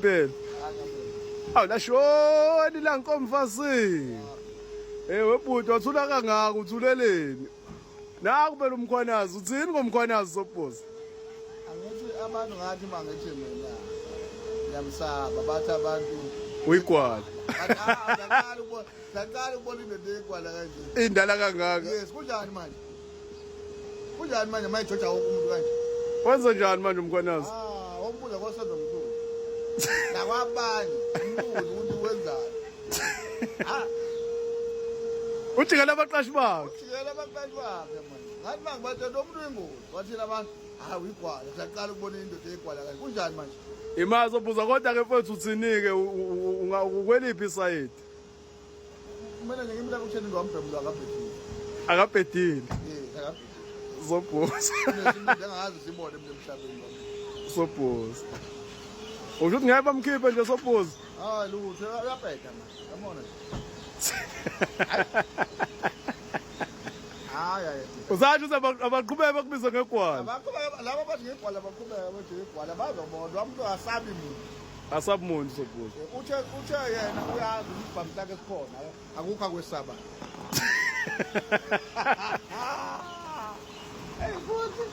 Phela. Awu lashoni la nkomfasini. Eh webhuti wathula kangaka uthuleleni. Naku phela umkhwanazi uthini ngomkhwanazi sobhozi? Angithi abantu ngathi mangithi mina ngiyamsaba bathi abantu Uyigwala. bathi ah ngiyaqala ukubona ngiyaqala ukubona indoda eyigwala kanje. Indala kangaka. Yes kunjani manje? Kunjani manje mayijoja wonke umuntu kanje? Wenze njani manje umkhwanazi? Ah, wombuza kwasenza mkhulu. Nakwabanye umbuzo ukuthi wenzani. Ah, Ujikela abaqashi bakhe. ujikela abaqashi bakhe manje. Ngathi mangibatshela lo muntu uyingozi. Wathina abantu, hayi uyigwala. Siyaqala ukubona indoda eyigwala kanje. Kunjani manje? Imazi obuza kodwa ke mfethu uthini-ke ukweliphi isayidi? Kumele nje ngimlaka utheni ngwambhemu akabhedile. Akabhedile. Yes, akabhedile. Sobhuza. Kunesinto engazi sibone mina emhlabeni bami. Sobhuza. Usho ukuthi ngeke bamkhiphe nje sobhuza. Hayi lutho uyabheda manje. Yabona nje. Hayi hayi. Usasho ukuthi abaqhubeke bakubize ngegwala. Abaqhubeka laba bathi ngegwala baqhubeka bathi ngegwala bazobona umuntu asabi muntu. Asabi muntu sobhuza. Uthe yena uyazi ukuthi isibhamu sakhe sikhona akukho akwesaba. Hey futhi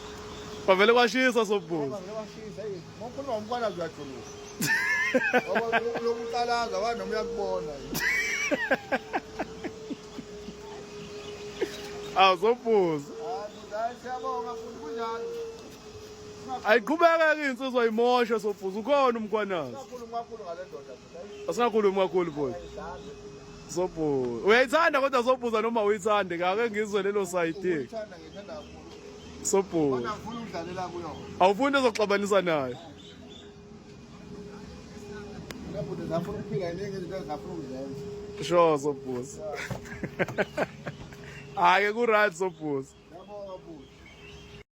Bavele kwashisa sobhuza. Bavele kwashisa hey ngokhuluma ngomkwalazi uyajuluka. Ngoba lokuqalaza wa noma uyakubona. Awu sobhuza. Hayi siyabonga futhi kunjani? Ayiqhubeke ke insizwa imoshe sobhuza ukhona umkhwanazi. Singakhulumi kakhulu ngale ndoda. Asingakhulumi kakhulu boy. Sobhuza. Uyayithanda kodwa sobhuza noma uyithande kake ngizwe lelo sayidi. Uyithanda ngithanda kakhulu. Sobhuza. Kodwa ngifuna ukudlalela kuyona. Awufuni ezoxabanisa nayo. Lapho ngizafuna ukuphila iningi izinto engizafuna ukuzenza. Sure sobhuza. Hayi ku right sobhuza.